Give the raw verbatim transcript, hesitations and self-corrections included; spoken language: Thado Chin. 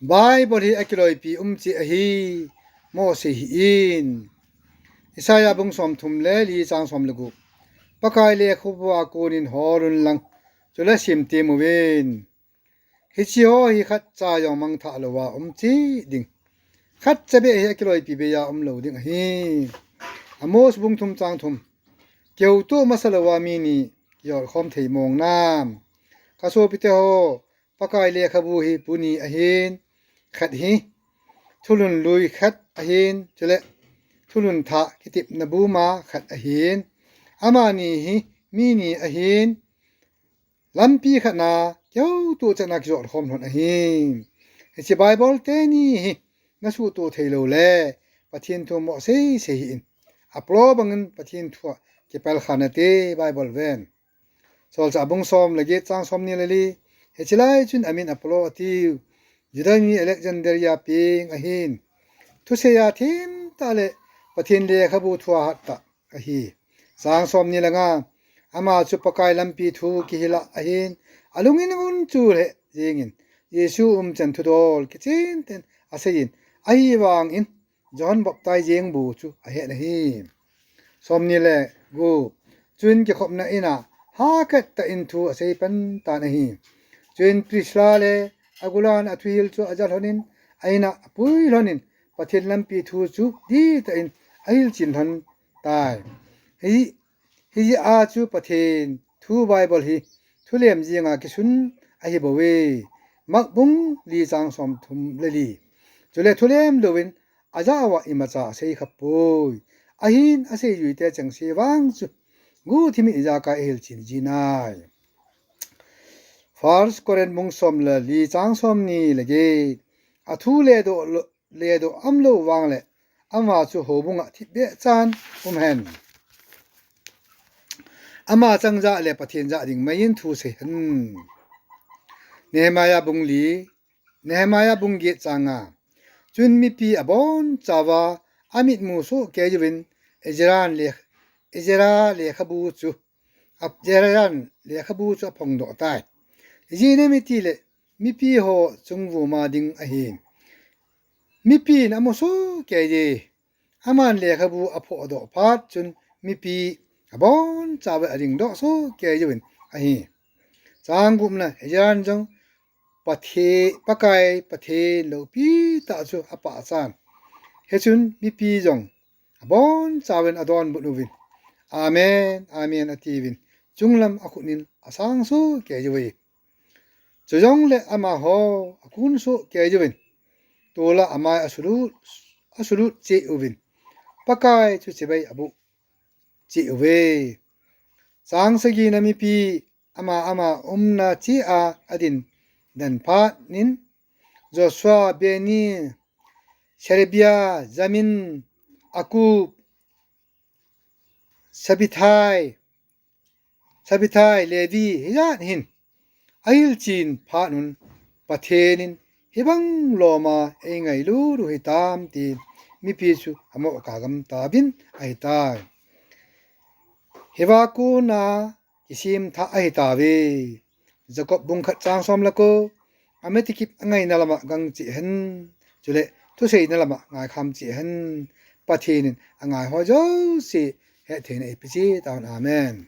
Bible hi akiloipi um cheh ahi, Mose hi in. Isaiah bung somthum le li chang som le gup. Pakai lekhabu a konin hol un lang, chule simtim uvin. Hiche ho hi khatcha jong mangthah louva um cheh ding. Khatcha beh hi akiloipi beiya um lou ding ahi. Amos bung thum chang thum. Kihoutoh masa louva mi ni kijot khom thei mong nam. Kasopite ho, Pakai lekhabu hi pu ni ahin, khat hi thulhun lui khat ahin, chule thulhun thah kitepna buma khat ahin. Amani hi mi ni ahin, lampi khat na kihoutoh chan a kijot khom lhon ahi. Hiche Bible teni hi nasuhtoh thei lou le, Pathen thu mo seisei hih in. Apollo bangin Pathen thu a kipel kha nate, Bible ven. Solchah bung som le get chang som ni le li. Hiche lai chun amin Apollo atiu. Juda mi Alexandria peng ahin. Thusei a themtah le Pathen lekhabu thu a hattah ahi. Chang som ni le nga. Ama chu Pakai lampi thu kihil a ahin. Alungin amun chu lheh jengin, Jesu umchan thudol kichen ten aseiyin. Ahivangin John Baptize jeng bu chu ahet ahi. Som ni le gup. Chuin kikhopna in a hakhat tah in thu asei pan tan ahi. Chuin Priscilla le Aquila in athuhil chu aja lhonin, a in a apui lhonin, Pathen lampi thu chu dihtah in ahilchen lhon tai. Hi, hijeh a chu Pathen thu Bible hi thulem jenga kisun ahi bouve. Mark bung li chang som thum le li. Chule thulem louvin ajah uva imacha asei kha poi. Ahin asei juite chengse vang chu guhthim in ijakai ahilchen ji nai. First Corinth bung som le li chang som ni le get. Athu ledoh lou, ledoh umlou vang le ama chu houbung a thipbeh chan um hen. Ama chang jah le Pathen jah ding maiyin thu sei hen. Nehemiah bung li, Nehemiah bung get chang nga. Chuin mipi abonchauva amitmu soh kei uvin Ezra le, Ezra lekhabu chu, a, Ezra lekhabu chu aphongdoh tai. Ijeh inem itile mipi ho chungvuma ding ahi. Mipin amu soh kei e. Aman lekhabu aphohdoh phat chun mipi abonchauva adingdoh soh kei uvin ahi. Chang gupna, Ezra in jong Pathe-, Pakai Pathen loupi tah chu apahchan. Hichun mipi jong abonchauvin adonbut uvin, Amen, Amen, atiuvin, chunglam akhut in asang soh kei uve. Chujongle amaho akun soh kei uvin, tola amai asulut, asulut cheh uvin, Pakai chu chibai aboh cheh uve. Chang sagi na, mipi ama ama umna cheh a adin den phat in, Joshua, Bani, Sherebia, Jamin, Akkub, Sabethai, Sabethai, Levi, hijat hin ahilchen phat un, Pathen in hibang loma eingailut u hitam tin mipi chu amoh kagam tauvin ahitai. Hiva kona kisemthah ahitauve. Jacob bung khat chang som le ko. Amitkip angaina lama gang cheh hen. Chule thuseina lama ngaikham cheh hen. Pathen in angaiho jouse hetthei na eipe cheh tahen. Amen.